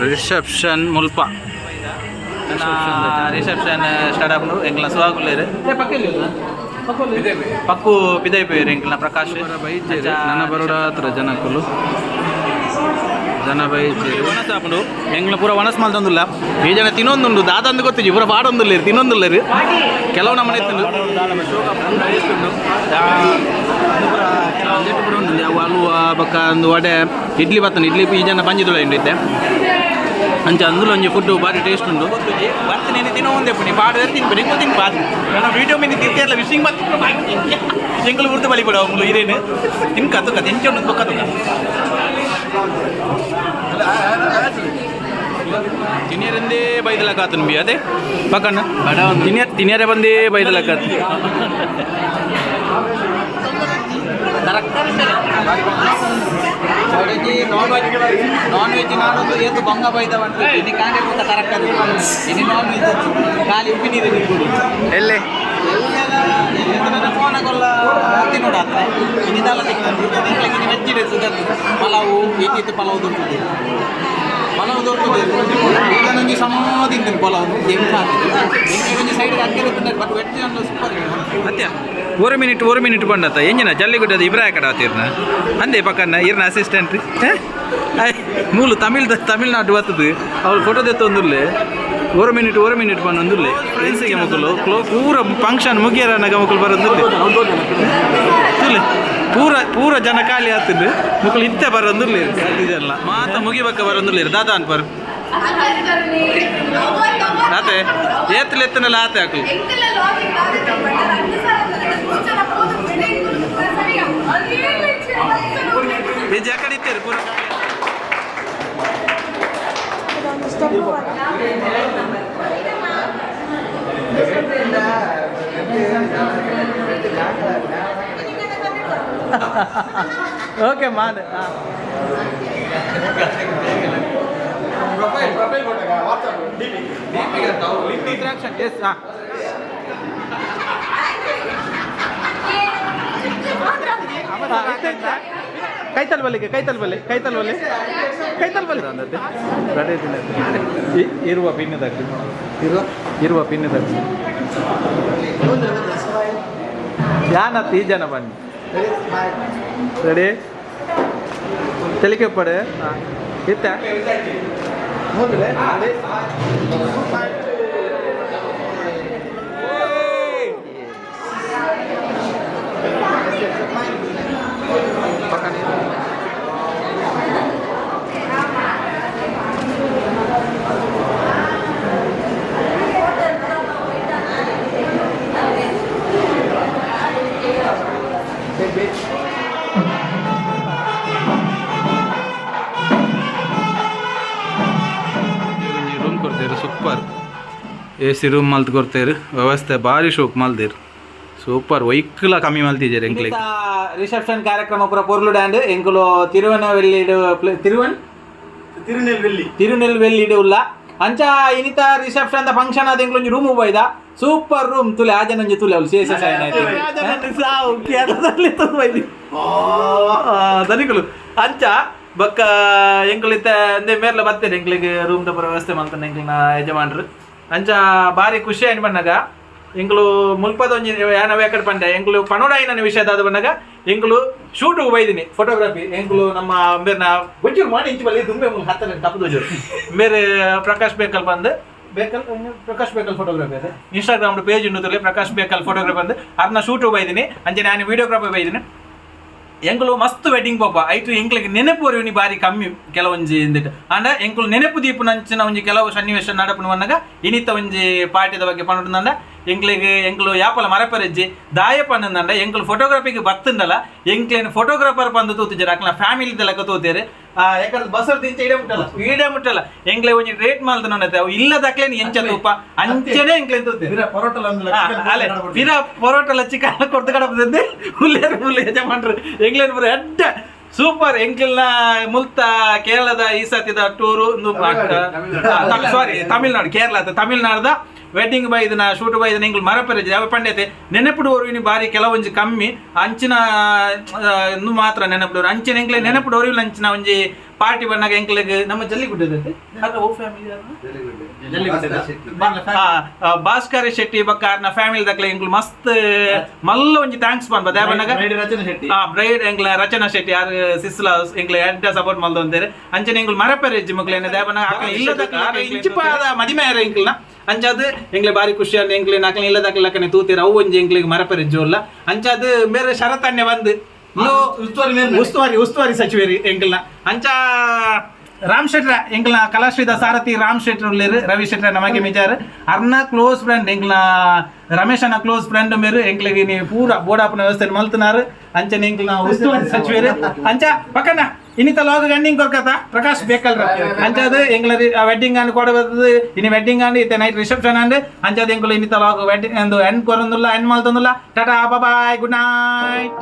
Reception ಮುಲ್ಪ reception start ಆಪುಂಡು ಎಂಕ್ಲ ಸುವಾಗುಲ್ಲೇರು ಪಕ್ಕು ಪಿದೈಪೇರು ಎಂಕ್ಲ ಪ್ರಕಾಶ್ ನನ್ನ ಬರೋಡ ಹತ್ರ ಜನಕ್ಕುಲು ಜನ ಬೈಜೇರು ವನಸ್ ಆಪುಂಡು ಎಂಕ್ಲ ಪೂರ ವನಸ್ ಮಲ್ತೊಂದುಲ್ಲ ಈ ಜನ ತಿನ್ನೊಂದುಂಡು ದಾದಂದು ಗೊತ್ತಿಜಿ ಪೂರ ಪಾಡೊಂದುಲ್ಲೇರು ತಿನ್ನೊಂದುಲ್ಲೇರು ಕೆಲವು ನಮ್ಮನೆ ತಿಂದು ಪೂರ ಉಂಡು ಅವು ಅಲ್ವ ಬೊಕ್ಕ ಒಂದು ವಡೆ ಇಡ್ಲಿ ಬತ್ತನ ಇಡ್ಲಿ ಈ ಜನ ಬಂಜಿದುಳ ಉಂಡು ಇತ್ತೆ ಅಂಚ అందులో ಒಂಜಿ ಫುಡ್ ಬಾರಿ ಟೇಸ್ಟ್ ಉಂಡು ಬರ್ತೀನಿ ತಿನ್ನೋ ಒಂದೇ ಪುಣಿ ಪಾಡ ತಿನ್ಪಿ ನಿಂಗೆ ತಿನ್ಪ ನನ್ನ ವೀಡಿಯೋ ಮಿನಿ ತಿಂತಿರಲ್ಲ ವಿಶಿಂಗ್ ಬತ್ತು ಎಂಕಲು ಬುರ್ದು ಬಲಿ ಬಿಡ ಮುಲು ಇರೇನು ತಿನ್ಕ ತುಕ ತಿಂಚ ಉಂಡು ಬೊಕ್ಕ ತುಕ ತಿನಿಯರಿಂದೇ ಬೈದಲಕಾತನು ಬಿ ಅದೇ ಪಕ್ಕಣ್ಣ ತಿನಿಯರ್ ತಿನಿಯರೆ ಬಂದೇ ಬೈದಲಕಾತು ನಾನ್ ವೆಜ್ ನಾನೊಂದು ಏತು ಬಂಗ ಬೈದ ಬಂತು ಇನ್ನು ಕಾಂಡೆ ಪೂತ ಕರಕ್ಕದು ಇನ್ನು ನಾನ್ ವೆಜ್ ಖಾಲಿ ಉಪ್ಪಿ ನೀರು ತಿನ್ಕೊಡು ಎಲ್ಲೇ ಫೋನ ಕೊಲ್ಲ ತಿನ್ನೋಡ ಆತ ಇನ್ನಿದಲ್ಲ ತಿಂಗಳಿಗೆ ವೆಜ್ ಇದೆ ಸುಗದ್ದು ಪಲಾವು ಏತಿತ್ತು ಪಲಾವು ದೊರ್ತದೆ ಪಲಾವು ದೊರ್ತದೆ ಈಗ ನನಗೆ ಸಮ ತಿಂತೀನಿ ಪಲಾವು ಎಂತ ಎಂಗೆ ಒಂಜಿ ಸೈಡ್ ಅಕ್ಕಿರ ತಿಂದರೆ ಬಟ್ ವೆಜ್ ಅನ್ನು ಸೂಪರ್ ಅತ್ಯ ஒரு மினிட் ஒரு மினிட் பண்ணத்த ಎಂಜಿನ ಜಲ್ಲಿಗುಡ್ಡದ ಇಬ್ರಾಯ ಕಡೆ ಆತಿರ್ನ ಅಂದೆ ಪಕ್ಕನ ಇರ್ನ ಅಸಿಸ್ಟೆಂಟ್ ಮೂಲು ತಮಿಳ್ ತಮಿಳ್ನಾಡು ಬರ್ತದೆ ಅವ್ಳು ಫೋಟೋ ತೆತ್ತೊಂದುರ್ಲೆ ஒரு மினிட் ஒரு மினிಟ್ பண்ணೊಂದುರ್ಲೆ ಫ್ರೆಂಡ್ಸಿಗೆ ಮಕ್ಕಳು ಕ್ಲೋ ಪೂರ ಫಂಕ್ಷನ್ ಮುಗಿಯರ ಮಕ್ಕಳು ಬರೋದುರ್ಲೆ ತುಲೆ ಪೂರ ಪೂರ ಜನ ಖಾಲಿ ಆಗ್ತದೆ ಮಕ್ಕಳು ಇತ್ತೆ ಬರೋದುರ್ಲೆ ಇದೆಲ್ಲ ಮಾತ ಮುಗಿಬಕ್ಕ ಬರೋದುರ್ಲೆ ದಾದಾ ಅನ್ಪರ್ ಆತೆ ಏತ್ಲೆ ಎತ್ತನೆಲ್ಲ ಆತೆ ಹಾಕು ಈ ಜಾಕಡೆ ಇತ್ತೇರು ಪೂರ ಓಕೆ ಮಾನೆ ಎಸ್ ಹಾಂ ಕೈತಲ್ ಬಲ್ಲಿಗೆ ಕೈತಲ್ ಬಲ್ಲಿ ಕೈತಲ್ ಬಲ್ಲಿ ಕೈತಲ್ ಬಲ್ಲಿ ಇರುವ ಪಿನ್ನದಾಗ್ಲಿ ಇರುವ ಇರುವ ಪಿನ್ನದಾಗ್ಲಿ ಯಾನತ್ ಈ ಜನ ಬನ್ನಿ ರೆಡಿ ತೆಲಿಕೆ ಪಡೆ ಇತ್ತ ರೂಮ್ ಕೊಡ್ತೇರು ಸೂಪರ್ ಎ ಸಿ ರೂಮ್ ಮಲ್ತ್ ಕೊಡ್ತೇರು ವ್ಯವಸ್ಥೆ ಭಾರಿ ಶೋಕ್ ಮಲ್ದೇರು ಸೂಪರ್ ವೈಕ್ಲ ಕಮ್ಮಿ ಮಲ್ತಿದ್ದಾರೆ ಎಂಕ್ಲೆಗ್ ರಿಸೆಪ್ಷನ್ ಕಾರ್ಯಕ್ರಮ ಪೂರ ಪೊರ್ಲು ಡ್ಯಾಂಡ್ ಎಂಕುಲು ತಿರುವನವೆಲ್ಲಿಡು ತಿರುವನ್ ತಿರುನೆಲ್ವೆಲ್ಲಿ ತಿರುನೆಲ್ವೆಲ್ಲಿಡು ಉಲ್ಲ ಅಂಚ ಇನಿತ ರಿಸೆಪ್ಷನ್ the function ಆದ ಎಂಕುಲು ಒಂಜಿ ರೂಮ್ ಬೈದ ಸೂಪರ್ ರೂಮ್ ತುಲೆ ಆಜನ ಒಂಜಿ ತುಲೆ ಅವ್ಲು ಸೇಸೆ ಸಾಯನ ಸಾವು ಕೇರಳದಲ್ಲಿ ಬೈದಿ ದನಿಕುಲು ಅಂಚ ಬೊಕ್ಕ ಎಂಕುಲು ಇತ್ತೆ ಅಂದೆ ಮೇರ್ಲ ಬತ್ತೇನೆ ಎಂಕ್ಲೆಗ್ ರೂಮ್ ದ ಪೂರ ವ್ಯವಸ್ಥೆ ಮಲ್ತನೆ ಎಂಕ್ಲೆನ ಯಜಮಾನ್ರು ಅಂಚ ಬಾರಿ ಖುಷಿ ಆಯ್ತು ಬಣ್ಣಗ ಎಂಕುಲು ಮುಲ್ಪದ ಒಂಜಿ ಯಾನ ವೇಕಡ್ ಪಂಡೆ ಎಂಕುಲು ಪಣೋಡಾಯಿನ ವಿಷಯ ದಾದ ಬಣ್ಣಗ ಎಂಕುಲು ಶೂಟ್ ಬೈದಿನಿ ಫೋಟೋಗ್ರಫಿ ಎಂಕುಲು ನಮ್ಮ ಮೇರ್ನ ಒಂಚೂರು ಮಾಡಿ ಇಂಚು ಬಲ್ಲಿ ದುಂಬೆ ಮುಲ್ ಹತ್ತನೆ ತಪ್ಪದು ಮೇರೆ ಪ್ರಕಾಶ್ ಬೇಕಲ್ ಬಂದು ಬೇಕಲ್ ಪ್ರಕಾಶ್ ಬೇಕಲ್ ಫೋಟೋಗ್ರಫಿ ಅದೇ ಇನ್ಸ್ಟಾಗ್ರಾಮ್ ಪೇಜ್ ಉಂಡು ಪ್ರಕಾಶ್ ಬೇಕಲ್ ಫೋಟೋಗ್ರಫಿ ಅಂದು ಅದನ್ನ ಶೂಟ್ ಬೈದಿನಿ ಅಂಚೆ ನಾನು ವಿಡಿಯೋಗ್ರಾಫಿ ಬೈದಿನಿ ಎಂಕುಲು ಮಸ್ತ್ ವೆಡ್ಡಿಂಗ್ ಪಾಪ ಐತು ಎಂಕ್ಲೆಗ್ ನೆನಪು ಒರಿಯುನಿ ಬಾರಿ ಕಮ್ಮಿ ಕೆಲವೊಂಜಿ ಇಂದಿಟ್ಟು ಅಂಡ ಎಂಕುಲು ನೆನಪು ದೀಪುನಂಚಿನ ಒಂಜಿ ಕೆಲವು ಸನ್ನಿವೇಶ ನಡಪುನ ವನ್ನಗ ಇನಿತ ಒಂಜಿ ಪಾರ್ಟಿದ ಬಗ್ಗೆ ಪಂಡುಂಡ ಎಂಕ್ಲೆಗ್ ಎಂಕುಲು ಯಾಪಲ ಮರಪರೆಜ್ಜಿ ದಾಯ ಪನ್ನಂಡ ಎಂಕುಲು ಫೋಟೋಗ್ರಫಿಗೆ ಬತ್ತುಂಡಲ ಎಂಕ್ಲೇನ್ ಫೋಟೋಗ್ರಾಫರ್ ಬಂದು ತೂತಿಜಾರ ಅಕ್ಲ ಫ್ಯಾಮಿಲಿ ಲೆಕ್ಕ ತೂತೇರು ಯಾಕಂದ್ರೆ ಬಸರ್ ದಿಂಚ ಇಡೇ ಮುಟ್ಟಲ್ಲ ಇಡೇ ಮುಟ್ಟಲ್ಲ ಎಂಕ್ಲೆ ಒಂಜಿ ರೇಟ್ ಮಲ್ತ ನೋಡತ್ತೆ ಅವು ಇಲ್ಲದಕ್ಲೇನ್ ಎಂಚ ತೂಪ ಅಂಚನೆ ಎಂಕ್ಲೇನ್ ತೂತೇರು ಪರೋಟಲ ಅಲೆ ಪಿರ ಪರೋಟಲ ಚಿಕನ್ ಕೊಡ್ತು ಕಡಪದಂದೆ ಹುಲ್ಲೇರು ಹುಲ್ಲು ಯಜಮಾನ್ರು ಎಂಗ್ಲೇನ್ ಪೂರ ಅಡ್ಡ ಸೂಪರ್ ಎಂಕಿಲ್ನ ಮುಲ್ತ ಕೇರಳದ ಈ ಸತಿದ ಟೂರು ಸಾರಿ ತಮಿಳ್ನಾಡು ಕೇರಳ ತಮಿಳ್ನಾಡ್ದ ವೆಡ್ಡಿಂಗ್ ಬೈದನ ಶೂಟ್ ಬೈದನ ಎಂಕುಲು ಮರಪೆರಜಿ ಅವ ಪಂಡೈತೆ ನೆನಪುಡು ಒರುವಿನ ಬಾರಿ ಕೆಲವೊಂಜಿ ಕಮ್ಮಿ ಅಂಚಿನ ಮಾತ್ರ ನೆನಪುಡು ಅಂಚಿನ ಎಂಕ್ಲೆ ನೆನಪುಡು ಒರಿವಿನ ಅಂಚಿನ ಒಂಜಿ ಪಾರ್ಟಿ ಬನ್ನಾಗ ಎಂಕ್ಲೆಗ್ ನಮ್ಮ ಜಲ್ಲಿಗುಡ್ಡೆ ಓ ಫ್ಯಾಮಿಲಿ. ಭಾಸ್ಕರ ಶೆಟ್ಟಿ ಬೊಕ್ಕ ಅರ್ನ ಫ್ಯಾಮಿಲಿ ದಕ್ಲೆ ಎಂಕ್ಲು ಮಸ್ತ್ ಮಲ್ಲ ಒಂಜಿ thanks ಪನ್ಪ ದೇವನಾಗ. ರಚನೆ ಶೆಟ್ಟಿ. ಆ ಬ್ರೈಡ್ ಎಂಕ್ಲ ರಚನಾ ಶೆಟ್ಟಿ ಆರ್ ಸಿಸ್ಲ ಎಂಕ್ಲೆ ಎಡ್ಡ ಸಪೋರ್ಟ್ ಮಲ್ದೊಂದೇರು. ಅಂಚನೆ ಎಂಕ್ಲು ಮರಪೆರೆ ಇಜ್ಜಿ ಮುಕ್ಲೇನೆ ದೇವನ ಇಲ್ಲದ ಇಂಚಿಪಾದ ಮದಿಮೆಯರ ಎಂಕ್ಲ್ನ. ಅಂಚಾದ್ ಎಂಕ್ಲೆ ಬಾರಿ ಖುಷಿ ಅಂದ್ ಎಂಕ್ಲೆ ನಕ್ಲೆ ಇಲ್ಲದಕ್ಲೆ ಲಕ್ಕನೆ ತೂತಿರ ಅವು ಒಂಜಿ ಎಂಕ್ಲೆಗ್ ಮರಪೆರೆ ಜೋಲ್ಲ. ಅಂಚಾದ್ ಮೇರೆ ಶರತನ್ನೆ ಬಂದು ಉಸ್ತುವಾರಿ ಮೇರ್ನ. ಉಸ್ತುವಾರಿ ಉಸ್ತುವಾರಿ ಸಚಿವರು ಎಂಕಲ್ನ. ಅಂಚ ರಾಮ್ ಶೆಟ್ರ, ಎಂಕಲ್ನ ಕಲಾಶ್ರೀದ ಸಾರಥಿ ರಾಮ್ ಶೆಟ್ರ್ ಉಲ್ಲೇರು. ರವಿ ಶೆಟ್ರ ನಮಗೆ ಮಿಜಾರ್ ಅರ್ನ ಕ್ಲೋಸ್ ಫ್ರೆಂಡ್, ಎಂಕಲ್ನ ರಮೇಶನ ಕ್ಲೋಸ್ ಫ್ರೆಂಡ್ ಮೇರು. ಎಂಕ್ಲೆಗ್ ನೀ ಪೂರ ಬೋಡಾಪುನ ವ್ಯವಸ್ಥೆ ಮಲ್ತನಾರು. ಅಂಚನೆ ಎಂಕಲ್ನ ಉಸ್ತುವಾರಿ ಸಚಿವರು. ಅಂಚ ಪಕ್ಕನ ಇನ್ನಿತ ಲಾಗ್ ಗಂಡಿಂಗ್ ಕೊರ್ಕತ ಪ್ರಕಾಶ್ ಬೇಕಲ್ರ. ಅಂಚಾದ ಎಂಗ್ಲ ವೆಡ್ಡಿಂಗ್ ಅಂಡ್ ಕೊಡಬತ್ತದು ಇನಿ ವೆಡ್ಡಿಂಗ್ ಅಂಡ್ ಇತ್ತೆ ನೈಟ್ ರಿಸೆಪ್ಷನ್ ಅಂಡ್. ಅಂಚಾದ ಎಂಕುಲು ಇನ್ನಿತ ಲಾಗ್ ವೆಡ್ಡಿಂಗ್ ಎಂಡ್ ಕೊರೊಂದುಲ್ಲ, ಎಂಡ್ ಮಲ್ತೊಂದುಲ್ಲ. ಟಾಟಾ, ಬಾಯ್, ಗುಡ್ ನೈಟ್.